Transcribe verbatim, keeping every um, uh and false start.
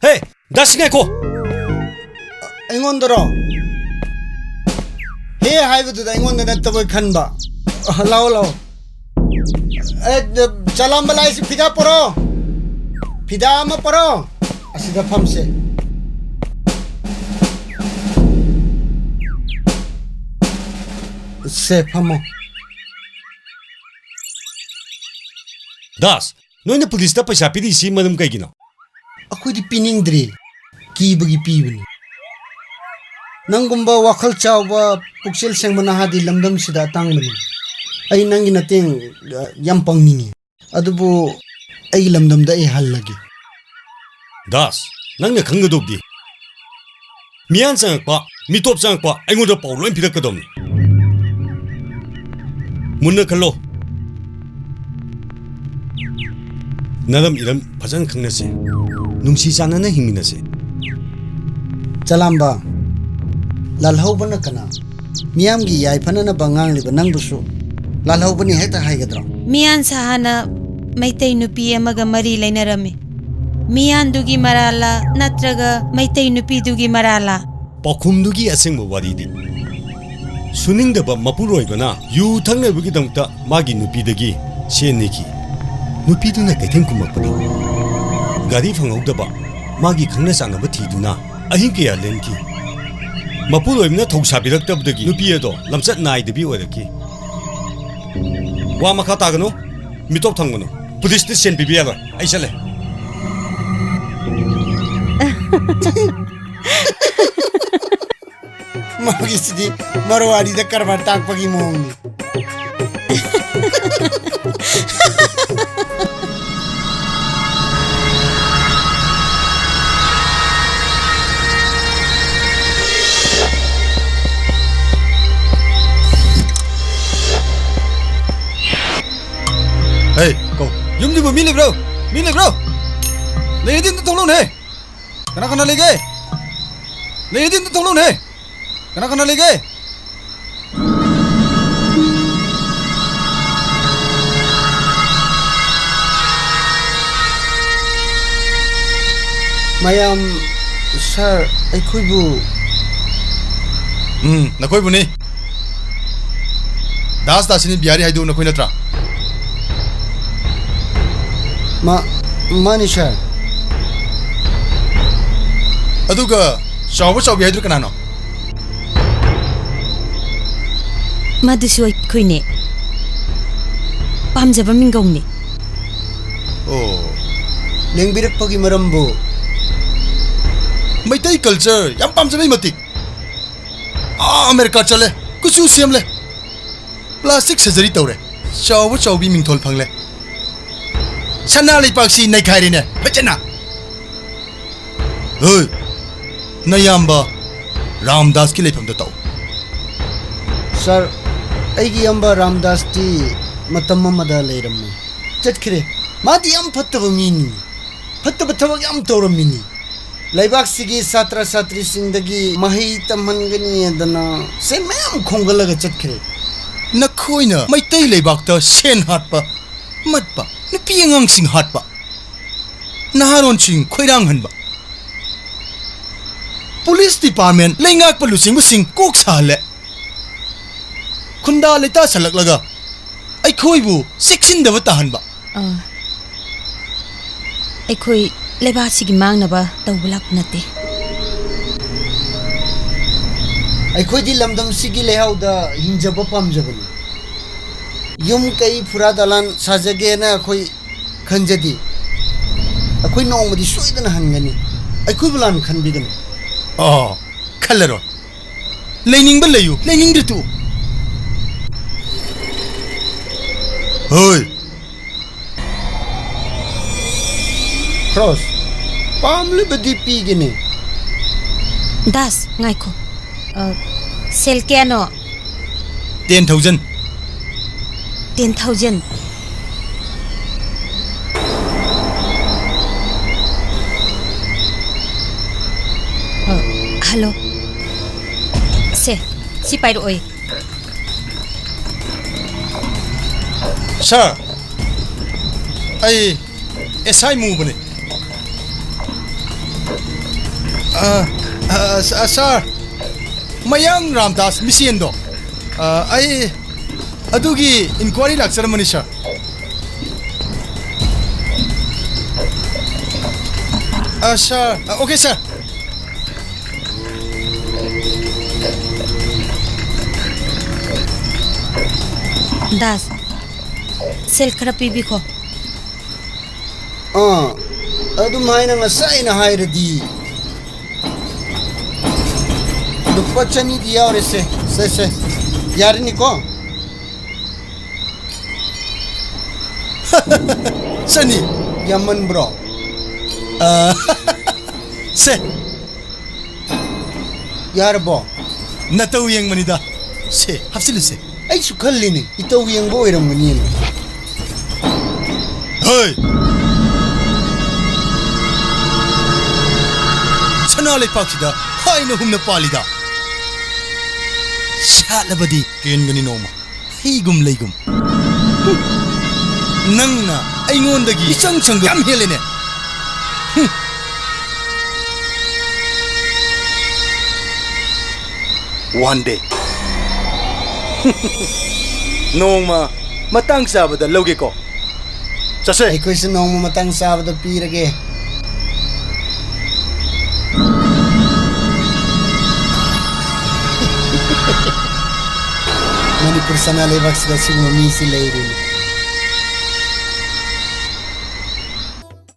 ꯍꯦ, ꯗꯥꯁ, ꯉꯥꯏꯈꯣ꯫ ꯑꯩꯉꯣꯟꯗꯔꯣ? ꯍꯦ ꯍꯥꯏꯕꯗꯨꯗ ꯑꯩꯉꯣꯟꯗ ꯅꯠꯇꯕꯣꯏ ꯈꯟꯕ꯫ ꯑ, ꯂꯥꯛꯑꯣ, ꯂꯥꯛꯑꯣ꯫ ꯑꯦ, ꯆꯂꯥꯝꯕ ꯂꯥꯏꯁꯤ ꯐꯤꯗꯥ ꯄꯣꯔꯣ꯫ ꯐꯤꯗꯥ ꯑꯃ ꯄꯣꯔꯣ꯫ ꯑꯁꯤꯗ ꯐꯝꯁꯦ꯫ ꯁꯦ, ꯐꯝꯃꯣ꯫ ꯗꯥꯁ, ꯅꯣꯏꯅ ꯄꯨꯂꯤꯁꯇ ꯄꯩꯁꯥ ꯄꯤꯔꯤꯁꯤ ꯃꯔꯝ ꯀꯩꯒꯤꯅꯣ? ꯑꯩꯈꯣꯏꯗꯤ ꯄꯤꯅꯤꯡꯗ꯭ꯔꯤ, ꯀꯤꯕꯒꯤ ꯄꯤꯕꯅꯤ꯫ ꯅꯪꯒꯨꯝꯕ ꯋꯥꯈꯜ ꯆꯥꯎꯕ, ꯄꯨꯛꯆꯦꯜ ꯁꯦꯡꯕ ꯅꯍꯥꯗꯤ ꯂꯝꯗꯝꯁꯤꯗ ꯑꯇꯥꯡꯕꯅꯤ꯫ ꯑꯩ ꯅꯪꯒꯤ ꯃꯇꯦꯡ, ꯑ, ꯌꯥꯝ ꯄꯥꯡꯅꯤꯡꯉꯤ꯫ ꯑꯗꯨꯕꯨ ꯑꯩꯒꯤ ꯂꯝꯗꯝꯗ ꯑꯩ ꯍꯜꯂꯒꯦ꯫ ꯗꯥꯁ, ꯅꯪꯅ ꯈꯪꯒꯗꯧꯕꯗꯤ ꯃꯤꯌꯥꯟ ꯆꯪꯉꯛꯄ, ꯃꯤꯇꯣꯞ ꯆꯪꯉꯛꯄ, ꯑꯩꯉꯣꯟꯗ ꯄꯥꯎ ꯂꯣꯏ ꯄꯤꯔꯛꯀꯗꯧꯅꯤ꯫ ꯃꯨꯟꯅ ꯈꯜꯂꯣ꯫ ꯅꯔꯝ ꯏꯔꯝ ꯐꯖꯅ ꯈꯪꯅꯁꯦ꯫ ꯅꯨꯡꯁꯤ ꯆꯥꯟꯅꯅ ꯍꯤꯡꯃꯤꯟꯅꯁꯦ꯫ ꯆꯂꯥꯝꯕ, ꯂꯥꯜꯍꯧꯕꯅ ꯀꯅꯥ? ꯃꯤꯌꯥꯝꯒꯤ ꯌꯥꯏꯐꯅꯅꯕ ꯉꯥꯡꯂꯤꯕ ꯅꯪꯕꯨꯁꯨ ꯂꯥꯜꯍꯧꯕꯅꯤ ꯍꯦꯛꯇ ꯍꯥꯏꯒꯗ꯭ꯔꯣ? ꯃꯤꯌꯥꯟ ꯁꯍꯥꯅ ꯃꯩꯇꯩ ꯅꯨꯄꯤ ꯑꯃꯒ ꯃꯔꯤ ꯂꯩꯅꯔꯝꯃꯤ꯫ ꯃꯤꯌꯥꯟꯗꯨꯒꯤ ꯃꯔꯥꯜꯂꯥ ꯅꯠꯇ꯭ꯔꯒ ꯃꯩꯇꯩ ꯅꯨꯄꯤꯗꯨꯒꯤ ꯃꯔꯥꯜꯂꯥ? ꯄꯥꯎꯈꯨꯝꯗꯨꯒꯤ ꯑꯁꯦꯡꯕ ꯋꯥꯔꯤꯗꯤ, ꯁꯨꯅꯤꯡꯗꯕ ꯃꯄꯨꯔꯣꯏꯕꯅ ꯌꯨ ꯊꯛꯅꯕꯒꯤꯗꯃꯛꯇ ꯃꯥꯒꯤ ꯅꯨꯄꯤꯗꯒꯤ ꯁꯦꯟ ꯅꯤꯈꯤ꯫ ꯅꯨꯄꯤꯗꯨꯅ ꯀꯩꯊꯦꯜ ꯀꯨꯝꯃꯛꯄꯗ ꯒꯥꯔꯤ ꯐꯪꯍꯧꯗꯕ ꯃꯥꯒꯤ ꯈꯪꯅ ꯆꯥꯟꯅꯕ ꯊꯤꯗꯨꯅ ꯑꯍꯤꯡ ꯀꯌꯥ ꯂꯦꯟꯈꯤ꯫ ꯃꯄꯨꯔꯣꯏꯕꯅ ꯊꯧ ꯁꯥꯕꯤꯔꯛꯇꯕꯗꯒꯤ ꯅꯨꯄꯤ ꯑꯗꯣ ꯂꯝꯆꯠ ꯅꯥꯏꯗꯕꯤ ꯑꯣꯏꯔꯛꯈꯤ꯫ ꯋꯥ ꯃꯈꯥ ꯇꯥꯒꯅꯨ꯫ ꯃꯤꯇꯣꯞ ꯊꯝꯒꯅꯨ꯫ ꯄꯨꯂꯤꯁꯇ ꯁꯦꯟ ꯄꯤꯕ ꯌꯥꯔꯣꯏ꯫ ꯑꯩ ꯆꯠꯂꯦ꯫ ꯃꯥꯒꯤꯁꯤꯗꯤ ꯃꯔꯋꯥꯔꯤꯗ ꯀꯔꯕꯥꯔ ꯇꯥꯛꯄꯒꯤ ꯃꯑꯣꯡꯅꯤ꯫ ꯍꯦ, ꯀꯧ꯫ ꯌꯨꯝꯁꯤꯕꯨ ꯃꯤ ꯂꯩꯕ꯭ꯔꯣ? ꯃꯤ ꯂꯩꯕ꯭ꯔꯣ? ꯂꯩꯔꯗꯤ ꯑꯝꯇ ꯊꯣꯛꯂꯛꯎꯅꯦ꯫ ꯀꯅꯥ ꯀꯅꯥ ꯂꯩꯒꯦ? ꯂꯩꯔꯗꯤ ꯑꯝꯇ ꯊꯣꯛꯂꯛꯎꯅꯦ꯫ ꯀꯅꯥ ꯀꯅꯥ ꯂꯩꯒꯦ? ꯃꯌꯥꯝ, ꯁꯥꯔ, ꯑꯩꯈꯣꯏꯕꯨ ꯎꯝ, ꯅꯈꯣꯏꯕꯨꯅꯤ꯫ ꯗꯥꯁ ꯗꯥꯁꯤꯅꯤ ꯕꯤꯍꯥꯔꯤ ꯍꯥꯏꯗꯨ ꯅꯈꯣꯏ ꯅꯠꯇ꯭ꯔꯥ? ꯃꯥ-, ꯃꯥꯅꯤ, ꯁꯥꯔ꯫ ꯑꯗꯨꯒ ꯆꯥꯎꯕ ꯆꯥꯎꯕꯤ ꯍꯥꯏꯗꯨ ꯀꯅꯥꯅꯣ? ꯃꯗꯨꯁꯨ ꯑꯩꯈꯣꯏꯅꯦ꯫ ꯄꯥꯝꯖꯕ ꯃꯤꯡꯒꯧꯅꯦ꯫ ꯑꯣ꯫ ꯂꯦꯡꯕꯤꯔꯛꯄꯒꯤ ꯃꯔꯝꯕꯨ? ꯃꯩꯇꯩ culture ꯌꯥꯝ ꯄꯥꯝꯖꯕꯩ ꯃꯇꯤꯛ꯫ ꯑꯥ, ꯑꯃꯦꯔꯤꯀꯥ ꯆꯠꯂꯦ, ꯀꯨꯆꯨ ꯁꯦꯝꯂꯦ, plastic surgery ꯇꯧꯔꯦ, ꯆꯥꯎꯕ ꯆꯥꯎꯕꯤ ꯃꯤꯡꯊꯣꯜ ꯐꯪꯂꯦ꯫ ꯁꯅꯥ ꯂꯩꯄꯥꯛꯁꯤ ꯅꯩꯈꯥꯏꯔꯦꯅꯦ, ꯐꯖꯅ꯫ ꯍꯣꯏ, ꯅꯌꯥꯝꯕ ꯔꯥꯝꯗꯥꯁꯀꯤ ꯂꯩꯐꯝꯗ ꯇꯧ꯫ ꯁꯥꯔ, ꯑꯩꯒꯤ ꯏꯌꯥꯝꯕ ꯔꯥꯝꯗꯥꯁꯇꯤ ꯃꯇꯝ ꯑꯃꯗ ꯂꯩꯔꯝꯃꯤ꯫ ꯆꯠꯈ꯭ꯔꯦ꯫ ꯃꯥꯗꯤ ꯌꯥꯝ ꯐꯠꯇꯕ ꯃꯤꯅꯤ꯫ ꯐꯠꯇꯕ ꯊꯕꯛ ꯌꯥꯝ ꯇꯧꯔꯝꯃꯤꯅꯤ꯫ ꯂꯩꯕꯥꯛꯁꯤꯒꯤ ꯁꯥꯇ꯭ꯔ ꯁꯥꯇ꯭ꯔꯤꯁꯤꯡꯗꯒꯤ ꯃꯍꯩ ꯇꯝꯍꯟꯒꯅꯤ ꯍꯥꯏꯗꯅ ꯁꯦꯟ ꯃꯌꯥꯝ ꯈꯣꯝꯒꯠꯂꯒ ꯆꯠꯈ꯭ꯔꯦ꯫ ꯅꯈꯣꯏꯅ ꯃꯩꯇꯩ ꯂꯩꯕꯥꯛꯇ ꯁꯦꯟ ꯍꯥꯠꯄ, ꯃꯠꯄ, ꯅꯨꯄꯤ ꯑꯉꯥꯡꯁꯤꯡ ꯍꯥꯠꯄ, ꯅꯍꯥꯔꯣꯟꯁꯤꯡ ꯈꯣꯏꯔꯥꯡꯍꯟꯕ, police department, ꯂꯩꯉꯥꯛꯄ ꯂꯨꯆꯤꯡꯕꯁꯤꯡ ꯀꯣꯛ ꯁꯥꯍꯜꯂꯦ꯫ ꯈꯨꯟꯗꯥ ꯂꯩꯇꯥ ꯁꯜꯂꯛꯂꯒ ꯑꯩꯈꯣꯏꯕꯨ ꯆꯦꯛꯁꯤꯟꯗꯕ ꯇꯥꯍꯟꯕ꯫ ꯑ, ꯑꯩꯈꯣꯏ ꯂꯩꯕꯥꯛꯁꯤꯒꯤ ꯃꯥꯡꯅꯕ ꯇꯧꯕ ꯂꯥꯛꯄ ꯅꯠꯇꯦ꯫ ꯑꯩꯈꯣꯏꯗꯤ ꯂꯝꯗꯝꯁꯤꯒꯤ ꯂꯩꯍꯥꯎꯗ ꯍꯤꯡꯖꯕ ꯄꯥꯝꯖꯕꯅꯤ꯫ ꯌꯨꯝ ꯀꯩ ꯐꯨꯔꯥ ꯗꯂꯥꯟ ꯁꯥꯖꯒꯦꯅ ꯑꯩꯈꯣꯏ ꯈꯟꯖꯗꯦ꯫ ꯑꯩꯈꯣꯏ ꯅꯣꯡꯃꯗꯤ ꯁꯣꯏꯗꯅ ꯍꯟꯒꯅꯤ꯫ ꯑꯩꯈꯣꯏꯕꯨ ꯂꯥꯟꯅ ꯈꯟꯕꯤꯒꯅꯨ꯫ ꯑꯣ, ꯈꯜꯂꯔꯣꯏ꯫ ꯂꯩꯅꯤꯡꯕ ꯂꯩꯌꯨ, ꯂꯩꯅꯤꯡꯗ꯭ꯔ ꯇꯣꯛꯎ꯫ ꯍꯣꯏ꯫ ꯈ꯭ꯔꯣꯁ, ꯄꯥꯝꯂꯤꯕꯗꯤ ꯄꯤꯒꯅꯤ꯫ ꯗꯥꯁ, ꯉꯥꯏꯈꯣ꯫ ꯑ, ꯁꯦꯜ ꯀꯌꯥꯅꯣ? Ten thousand꯫ Ten thousand꯫ ꯑ, hello꯫ ꯁꯦ, ꯁꯤ ꯄꯥꯏꯔꯛꯑꯣꯏ꯫ Sir, ꯑꯩ S I ꯃꯨꯕꯅꯤ꯫ ꯑ, ꯑ, ꯁ-, ꯑ, ꯁꯥꯔ, ꯃꯌꯥꯡ ꯔꯥꯝꯗꯥꯁ ꯃꯤꯁꯦꯟꯗꯣ, ꯑ, ꯑꯩ ꯑꯗꯨꯒꯤ ꯏꯟꯀ꯭ꯋꯥꯏꯔꯤ ꯂꯥꯛꯆꯔꯝꯕꯅꯤ, ꯁꯥꯔ꯫ ꯑ, ꯁꯥꯔ, ꯑ, ꯑꯣꯀꯦ, ꯁꯥꯔ꯫ ꯗꯥꯁ, ꯁꯦꯜ ꯈꯔ ꯄꯤꯕꯤꯈꯣ꯫ ꯑꯥ, ꯑꯗꯨꯝ ꯍꯥꯏꯅ ꯉꯁꯥꯏꯅ ꯍꯥꯏꯔꯗꯤ꯫ ꯂꯨꯄꯥ ꯆꯅꯤꯗꯤ ꯌꯥꯎꯔꯦꯁꯦ꯫ ꯁꯦ, ꯁꯦ꯫ ꯌꯥꯔꯅꯤꯀꯣ? ꯆꯅꯤ꯫ ꯌꯥꯝꯃꯟꯕ꯭ꯔꯣ? ꯑꯥ, ꯁꯦ꯫ ꯌꯥꯔꯕꯣ? ꯅꯇꯧ ꯌꯦꯡꯕꯅꯤꯗ꯫ ꯁꯦ, ꯍꯥꯞꯆꯤꯜꯂꯨꯁꯦ꯫ ꯑꯩꯁꯨ ꯈꯜꯂꯤꯅꯦ, ꯏꯇꯧ ꯌꯦꯡꯕ ꯑꯣꯏꯔꯝꯒꯅꯤꯅ꯫ ꯍꯩ! ꯁꯅꯥ ꯂꯩꯄꯥꯛꯁꯤꯗ ꯍꯥꯏꯅ ꯍꯨꯝꯅ ꯄꯥꯜꯂꯤꯗ꯫ ꯁꯥꯠꯂꯕꯗꯤ ꯀꯦꯟꯒꯅꯤ ꯅꯣꯡꯃ꯫ ꯍꯩꯒꯨꯝ ꯂꯩꯒꯨꯝ꯫ ꯅꯪꯅ ꯑꯩꯉꯣꯟꯗꯒꯤ ꯏꯆꯪ ꯆꯪꯕ ꯌꯥꯝ ꯍꯦꯜꯂꯦꯅꯦ꯫ ꯍꯨꯝ꯫ One day꯫ ꯅꯣꯡꯃ ꯃꯇꯥꯡ ꯆꯥꯕꯗ ꯂꯧꯒꯦꯀꯣ꯫ ꯆꯠꯁꯦ꯫ ꯑꯩꯈꯣꯏꯁꯨ ꯅꯣꯡꯃ ꯃꯇꯥꯡ ꯆꯥꯕꯗ ꯄꯤꯔꯒꯦ꯫ ꯃꯅꯤꯄꯨꯔ ꯁꯅꯥ ꯂꯩꯕꯥꯛꯁꯤꯗ ꯁꯤꯒꯨꯝꯕ ꯃꯤꯁꯤ ꯂꯩꯔꯤꯅꯤ꯫